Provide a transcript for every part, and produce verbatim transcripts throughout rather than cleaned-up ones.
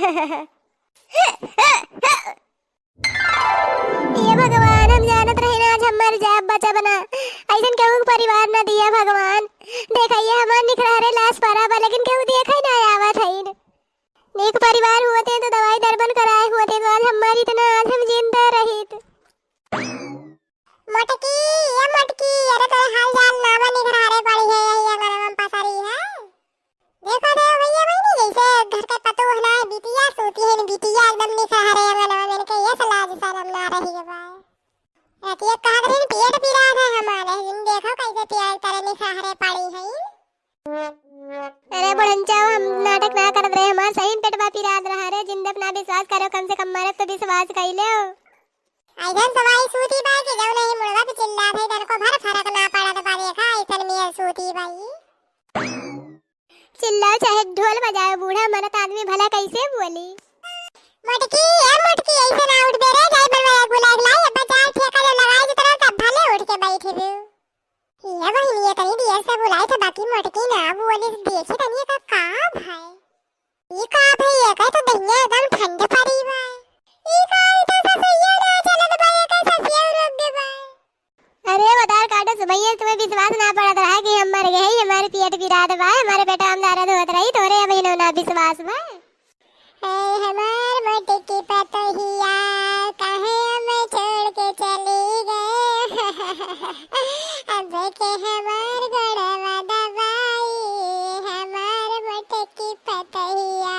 ये भगवान, हम जानत रहे ना आज हम मर जाब, बचब ना। अइसन केहू के परिवार ना दिया भगवान। देखा, ये हमार निकरहरे लाश परा बा, लेकिन केहू देखे ना आवत हइन। नीक परिवार होते तो दवाई दरबन कराए होते तो आज हम मरित ना, आज हम जिंदा रहित। मोटकी, ये मोटकी, अरे तोरे हाल चाल ना बा, निकरहरे पड़ी है, यही अंगनवा में पसरी है। देखो, देखो भैया बहिनी, जैसे घर के पतोह ना बिटिया सूती है, बिटिया एकदम निकरहरे अंगनवा में, इनके ये लाज शरम ना रही है भाई। रतिया कहत रही, पेट पिरात है हमारे, इन देखो कैसे प्याज तरे निकरहरे पड़ी है। अरे बुढ़नचा, हम नाटक ना करत रहे, हमार सही में पेटवा पिरात रहा रे। जिंदब ना विश्वास करो, कम से कम मरब तो विश्वास कइ लेव। अइसन सवाई सूती बाई कि जौन ही मुड़वा पे चिल्लात है, तनको भर फरक ना पड़त बा। देखा, अइसन में सूती बाई। चिल्लाओ चाहे ढोल बजाओ, बूढ़ा मरत आदमी भला कैसे बोली? मोटकी, ए मोटकी, अइसे ना उठबे रे, जाई बनवाया गुलाब लाई, अब चार ठेका जो लगाई जितना तब भले उठ के बैठबे। ये बहिनी, ये तनी देर से बुलाई तो बाकी मोटकी ना बोली, तो देखी तनी एका का भय। ई का भय, एका तो दहिया एकदम ठंड परी बा। ई का, ई तो ससैया ना चलत बा, एका ससिया रुक गए बा। अरे, बतार काटो सुमैया, तुम्हें विश्वास ना पड़त रहा कि हम मर गए, हमारे पेट पिरात बा, हमारे पेट में दर्द होत रही, तोरे अब इन्हों ना विश्वास बा। ऐ हमार मोटकी पतोहिया, काहे हमें छोड़ के चली गए? अब के हमार गोड़वा दबाई, हमार मोटकी पतोहिया।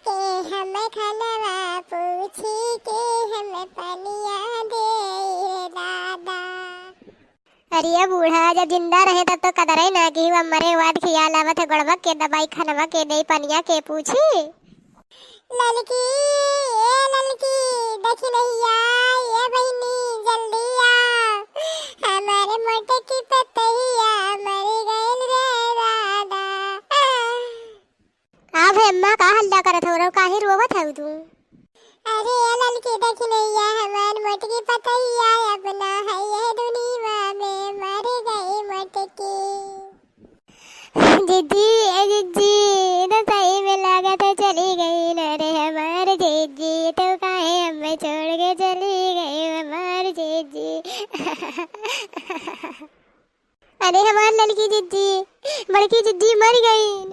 के हमें खनवा पूछी, के हमें पनिया दे, दादा। अरे बूढ़ा, जब जिंदा रहे तब तो कदर ही ना की, अब मरे बाद खियाल आवत है, गोड़वा के दबाई, खनवा के दे, पनिया के पूछी। ललकी, ए ललकी, दखिनहिया, ए बहिनी, जल्दी आ, हमारे मोटकी पतोहिया मर गइल रे दादा। का भे अम्मा, का हल्ला करत हो रहो, काहे रोवत हो तू? अरे ए ललकी, दखिनहिया, हमार मोटकी पतोहिया अब ना है ये दुनिया में, मर गई मोटकी। जिज्जी, ए जिज्जी, ई तो सही में लागत है चली गई न रे हमार जिज्जी, तू काहे हमें छोड़ के चली गई हमार जिज्जी। अरे हमार ललकी जिज्जी, बड़की जिज्जी मर गईन।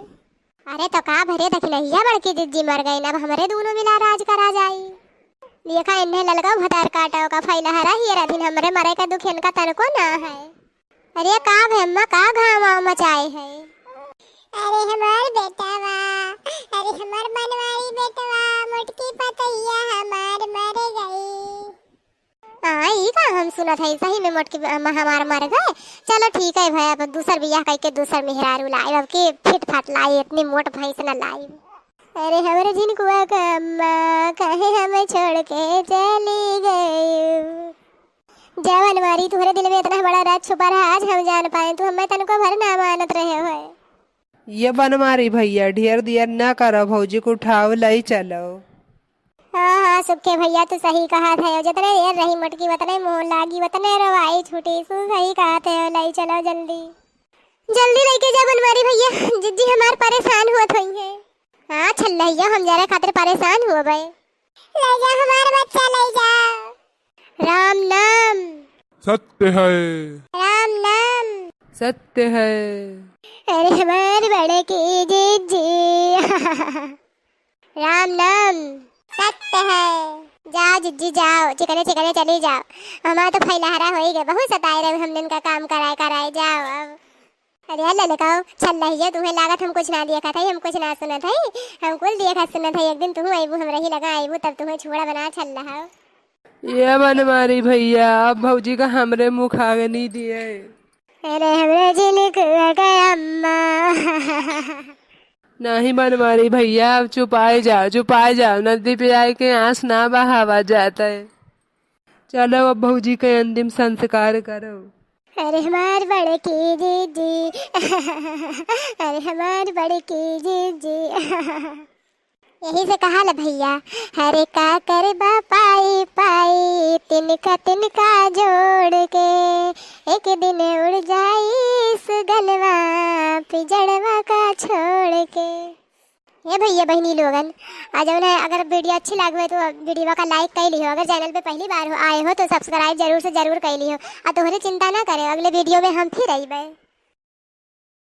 अरे तो का भरे दखिनहिया, बड़की जिज्जी मर गईन, अब हमरे दूनो मिला राज करा जाई। देखा इन्हें ललका भतार काटा का फैला हरा हियरा दिन, हमरे मरे का दुख इनका तनको ना है। अरे का भे अम्मा, का घाव वाव मचाए है? अरे हमार बेटवा, अरे हमार बनवारी बेटवा, मोटकी पतोहिया हमार मर गई। हाँ, ई का हम सुनत है, सही में मोटकी अम्मा हमार मर गए। चलो ठीक है भाई, अब दूसर बियाह करके दूसर मेहरारू लाइब, अब के फिट फाट लाइब, इतनी मोट भैंस न लाइब। अरे हमरे झिनकुआ का अम्मा, काहे हमें छोड़ के चली गई? जा बनवारी, तुहरे दिल में इतना बड़ा राज छुपा रहा, आज हम जान पाए, तू हमें तनको भर ना मानत रहे होए। ये बनवारी भैया, ढेर दियर ना करो, भौजी को उठाओ, लई चलो। हाँ, हाँ, सुखे भैया, तू सही कहत है, जितने देर रही मोटकी, उतने मोह लागी, उतने रोवाई छूटी, तू सही कहत है, लई चलो जल्दी। जल्दी लेके जा बनवारी भैया, जिज्जी हमार परेशान होत होई है। हाँ, छल्लैया, हम जरा खातिर परेशान हुआ बे। ले जा हमार बच्चा, ले जा। राम नाम। सत्य है। राम नाम। सत्य है। अरे हमार बड़की जिज्जी। राम नाम। सत्य है। जाओ जिज्जी जाओ, चिकने चिकने चली जाओ। हमार तो फैलहरा होई गए, बहुत सताए रहे हमने इनका काम कराए कराए, जाओ अब। अरे ललकाओ, छल्लहिया, तुहें लागत हम कुछ ना देखत हई, हम कुछ ना सुनत हई, हम कुल देखत सुनत हई। एक दिन तुहूँ अइबू, हमरे ही लगा अइबू, तब तुहें छुअड़ब ना छल्लहाओ। ये बनवारी भैया, अब भौजी का हमरे मुखाग्नि दिए। अरे हमरे झिनकुआ का अम्मा। नहीं बनवारी भैया, अब चुपाए जाओ, चुपाए जाओ, नदी पे आए के आंस ना बहावा जाता है। चलो अब भौजी के अंतिम संस्कार करो। अरे हमार बड़की जिज्जी, अरे हमार बड़की जिज्जी। यही से कहा ल भैया, हरे का करबा पाई पाई, तिनका तिनका जोड़ के, एक दिन उड़ जाई सुगनवा पिजड़वा का छोड़ के। हे भैया बहिनी लोगन, आ जौन है, अगर video अच्छी लागे तो video का like कर लियो, अगर channel पे पहली बार हो, आए हो तो subscribe जरूर से जरूर कर लियो। आ तोहरे चिंता ना करे, अगले video में हम फिर अइबे।